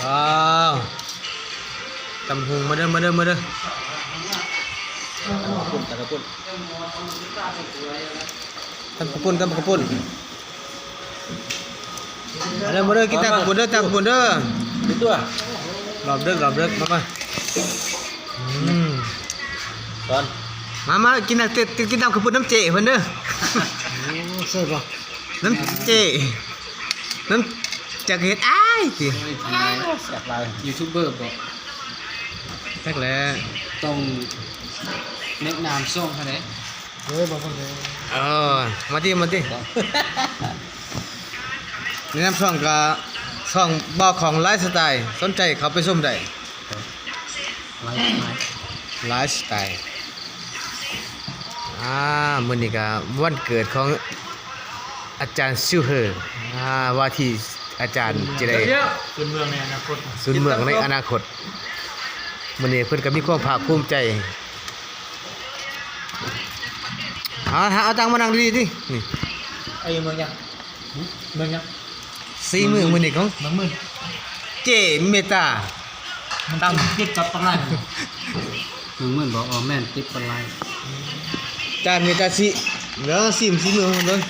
ວ້າວ ຕຳຫຸ່ງ ມາເດີ ມາເດີ ມາເດີ ຕຳເຂົ້າປຸ້ນ ຕຳເຂົ້າປຸ້ນ ຕຳເຂົ້າປຸ້ນ ຕຳເຂົ້າປຸ້ນ. ມາເດີ ມາເດີ ກິນຕຳເຂົ້າປຸ້ນເດີ ຕຳເຂົ້າປຸ້ນເດີ ເປັນຕົວ ລອບເດີ ລອບເດີ ມາ ມາ ອືມ ສອນ ມາ ມາ ກິນນຳ ກິນຕຳເຂົ້າປຸ້ນນຳເຈ້ເພິ່ນເດີ ໂອ້ ແຊບບໍ່ ນຳເຈ້ ນຳຈັກເຮັດອ້າຍຕິ ໂອ້ຍ ແຊບຫຼາຍ ຢູທູບເບີບໍ່ ຈັກແຫຼະ ຕ້ອງແນະນຳຊ່ອງເຂົາເດ້. ເອີ ບໍ່ເບິ່ງເລີຍ ເອີ ມາຕິ ມາຕິ ແນະນຳຊ່ອງກະ ຊ່ອງບ່າວຂອງໄລຟ໌ສະໄຕ ສົນໃຈເຂົ້າໄປຊົມໄດ້ ໄລຟ໌ສະໄຕ ອ່າ ມື້ນີ້ກະວັນເກີດຂອງອາຈານຊິວເຮີ ອ່າ ວ່າທີ່ອາຈານຈະໄດ້ ສູນເມືອງໃນອະນາຄົດ ສູນເມືອງໃນອະນາຄົດ ມື້ນີ້ເພິ່ນກະມີຄວາມພາກພູມໃຈ ເອົາ ເອົາຕັ່ງມານັ່ງດີໆຕິ ນີ້ ໄອ້ເມືອງຍັງ ເມືອງຍັງ ສີມືມື້ນີ້ຂອງ ເມືອງມື່ນ ເຈ້ເມດຕາ ມັນຕິດກັບປາກລາຍ ເມືອງມື່ນບໍ່ ອໍ ແມ່ນ ຕິດປາກລາຍ ຈານເມດຕາຊິ ເດີ ຊີມສີມືເບິ່ງ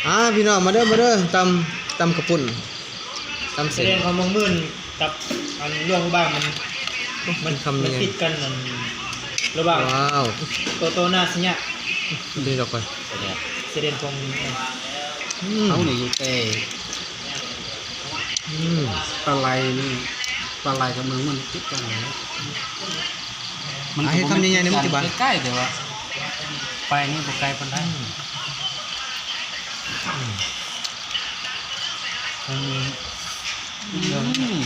ອ່າ ພີ່ນ້ອງ ມາເດີ ມາເດີ ຕຳ ຕຳເຂົ້າປຸ້ນ ຕຳເສັ້ນ ຊາຍແດນຂອງເມືອງມື່ນກັບອັນຫຼວງພະບາງ ມັນ ມັນ ມັນຕິດກັນ ອັນ ລະຫວ່າງ ວ້າວ ໂຕໂຕນາຊະຍະ ນີ້ດອກໄປ ຊາຍແດນຂອງ ອືມ ເຮົານີ້ຢູ່ແຕ່ ອືມ ປາໄລນີ້ ປາໄລກັບເມືອງມັນຕິດກັນເລີຍ ມັນ ອ່າ ເຮັດຄຳໃຫຍ່ໆໃນປັດຈຸບັນ ໃກ້ໆ ແຕ່ວ່າໄປນີ້ບໍ່ໄກປານໃດ ອືມ ອືມ ອືມ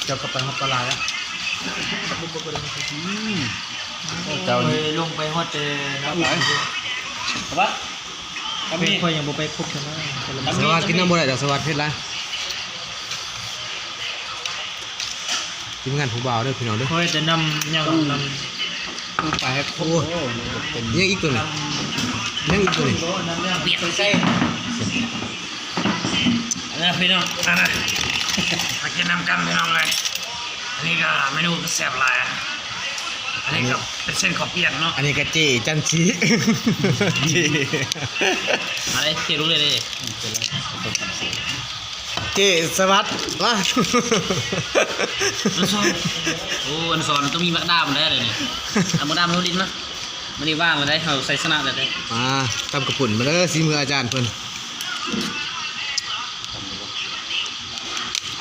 ເຈົ້າກໍໄປຮອດປາໄລແລ້ວ ອືມ ເຈົ້າ ຂ້ອຍລົງໄປຮອດແຕ່ນະ ໄປ ສະຫວັດ ຂ້ອຍຍັງບໍ່ໄປຄົບຊະນະ ສະຫວັດກິນນຳບໍ່ໄດ້ດອກ ສະຫວັດເຜັດຫຼາຍ ທີມງານຜູ້ບ່າວເດີພີ່ນ້ອງເດີ ຂ້ອຍແຕ່ນຳ ຍັງນຳ ຕ້ອງໄປໃຫ້ຄົບ ໂອ້ ຍັງອີກຕົວນີ້ ຍັງອີກຕົວນີ້ ເອົາລະພີ່ນ້ອງ ມາກິນນຳກັນພີ່ນ້ອງເອີຍ ອັນນີ້ກໍເມນູກໍແຊບຫຼາຍ ອັນນີ້ກໍເປັນເສັ້ນເຂົ້າປຽກເນາະ ອັນນີ້ກໍເຈ້ຈັນຊີ ເຈ້ ມາເລີຍ ເຈ້ ເຈ້ ສະຫວັດ ມາ ໂອ້ ອັນສອນຕ້ອງມີໝາກດາມແລ້ວເດນີ້ ເອົາໝາກດາມໃຫ້ເຮົາຫຼິ້ນມາ ມື້ນີ້ວ່າງແລ້ວເດ້ ເຮົາໄຊຊະນະແລ້ວເດ້ ອ່າ ຕຳເຂົ້າປຸ້ນ ມາເດີ ສີມືອາຈານເພິ່ນ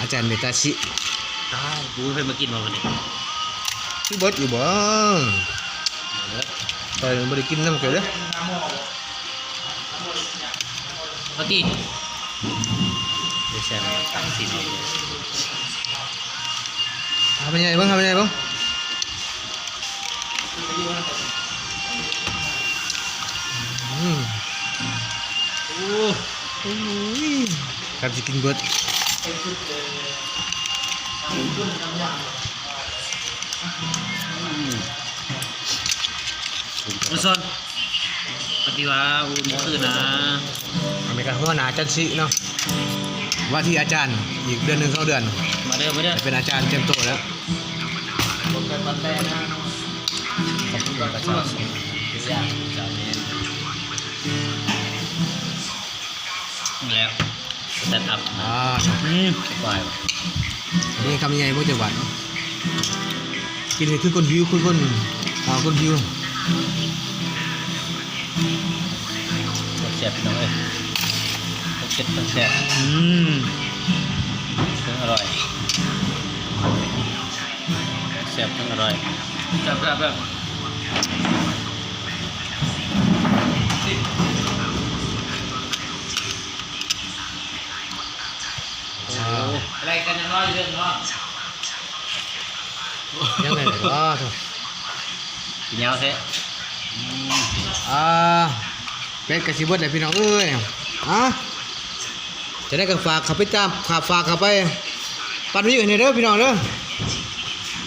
ອາຈານເມຕາຊິ ຕາຍ ບໍ່ມີໃຜມາກິນບໍ່ມື້ນີ້ ຄືເບິດຢູ່ບໍ່ ເອີ ຂ້ອຍບໍ່ໄດ້ກິນນຳເຂົາເດ້. ເອົາຕິ ໄດ້ແຊມຕັກຊີນເອົາ ຫາແມ່ໃຫຍ່ເບິ່ງ ຫາແມ່ໃຫຍ່ເບິ່ງ ອືມ ໂອ້ ໂອ້ຍ ກັບຊິກິນເບິດ ອືມ ມັນຊອນ ປະຕິວ່າ ໂອ້ ນີ້ຄືນະ ອັນນີ້ກໍຫົວໜ້າຈັນຊິເນາະ ວ່າທີ່ອາຈານ ອີກເດືອນໜຶ່ງສອງເດືອນ ມາເດີ ມາເດີ ເປັນອາຈານເຕັມໂຕແລ້ວ ບໍ່ເກີນປານໃດນະ ຂອບຄຸນປະຊາຊົນ ແລ້ວ ແຊັດອັບ ອ່າ ອືມ ສະບາຍວ່ະ ນີ້ຄຳໃຫຍ່ບໍ່ຈັກຫວັດ ກິນນີ້ຄືຄົນຫິວ ຄືຄົນ ອ່າ ຄົນຫິວ ແຊບພີ່ນ້ອງເອີຍ ທັງເຜັດທັງແຊບ ອືມ ທັງອະລ່ອຍ ແຊບທັງອະລ່ອຍ ແຊບໆໆ. ໂອ້ ໄລ່ກັນຍັງນ້ອຍຢູ່ເດີເນາະ ຍັງໄດ້ບໍ່ ຍາວແທ້ ອືມ ອ່າ ເປັດກໍຊິເບິດແລ້ວພີ່ນ້ອງເອີຍ ອ່າ ຈະໄດ້ກໍຝາກເຂົ້າໄປຕາມ ຝາກເຂົ້າໄປ ປັ່ນວິວໃຫ້ແດ່ເດີພີ່ນ້ອງເດີ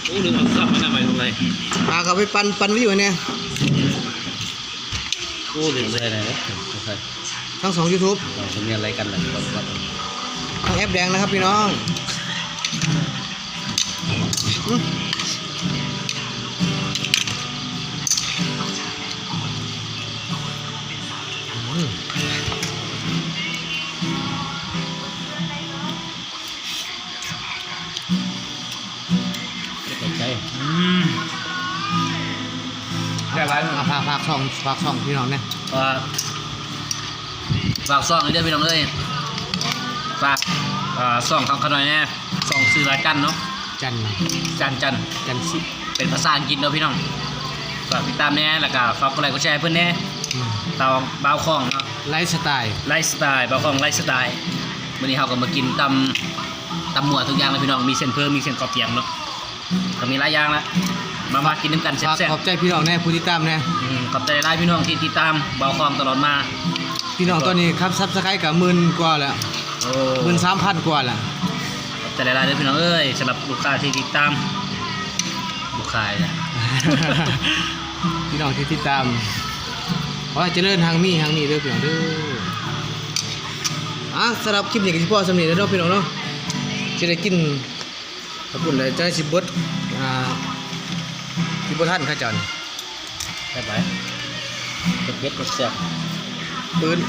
ໂອ້ ລືມເອົາຊັບມານຳໄວ້ລົງໄດ້ ຝາກເຂົ້າໄປປັ່ນ ປັ່ນວິວໃຫ້ແດ່. ໂອ້ ເປັນໄດ້ໄດ້ເດ້ ທັງສອງ YouTube ເຂົາມີອາໄລກັນແຫຼະ ທັງແອັບແດງນະຄັບພີ່ນ້ອງ. ຂອບໃຈ ອືມ ແຊບຫຼາຍ. ອ່າ ຝາກ ຝາກຊ່ອງ ຝາກຊ່ອງພີ່ນ້ອງແດ່. ເອີ ຝາກຊ່ອງເດີພີ່ນ້ອງເອີຍ ຝາກ ເອີ ຊ່ອງຂອງຂ້ານ້ອຍແດ່ ຊ່ອງຊື່ວ່າຈັນເນາະ ຈັນ ຈັນ ຈັນ ຈັນຊິ ເປັນພາສາອັງກິດເນາະພີ່ນ້ອງ. ຝາກຕິດຕາມແດ່ ແລ້ວກະຝາກກົດໄລກົດແຊໃຫ້ເພິ່ນແດ່. ອືມ ຕາມບ່າວຄອງເນາະ ໄລຟ໌ສະໄຕ ໄລຟ໌ສະໄຕ ບ່າວຄອງໄລຟ໌ສະໄຕ. ມື້ນີ້ເຮົາກໍມາກິນຕຳ ຕຳໝວກທຸກຢ່າງເລີຍພີ່ນ້ອງ ມີເສັ້ນເຜິ້ງ ມີເສັ້ນເຂົ້າປຽກເນາະ ກໍມີຫຼາຍຢ່າງລະ ມາ ມາກິນນຳກັນແຊບໆ. ຂອບໃຈພີ່ນ້ອງແດ່ ຜູ້ຕິດຕາມແດ່. ອືມ ຂອບໃຈຫຼາຍໆພີ່ນ້ອງທີ່ຕິດຕາມບ່າວຄອງຕະຫຼອດມາ. ພີ່ນ້ອງຕອນນີ້ຄັບ Subscribe ກໍໝື່ນກວ່າແລ້ວ. ໂອ້ ໝື່ນສາມພັນກວ່າແລ້ວ. ຂອບໃຈຫຼາຍໆເດີພີ່ນ້ອງເອີຍ ສຳລັບລູກຄ້າທີ່ຕິດຕາມ ລູກຄ້າ ພີ່ນ້ອງທີ່ຕິດຕາມ ຂໍໃຫ້ຈະເລີນຮັ່ງມີຮັ່ງມີເດີພີ່ນ້ອງເດີ. ອ່າ ສຳລັບຄລິບນີ້ກໍຊິພໍສ່ຳນີ້ແຫຼະເນາະພີ່ນ້ອງເນາະ ຊິໄດ້ກິນ ຂອບຄຸນຫຼາຍ ຈະໄດ້ຊິເບິດ ອ່າ ຊິບໍ່ທັນເຂົາເຈົ້ານີ້. ແຊບຫຼາຍ ເຜັດໆ ແຊບໆ. ມື້ອື່ນ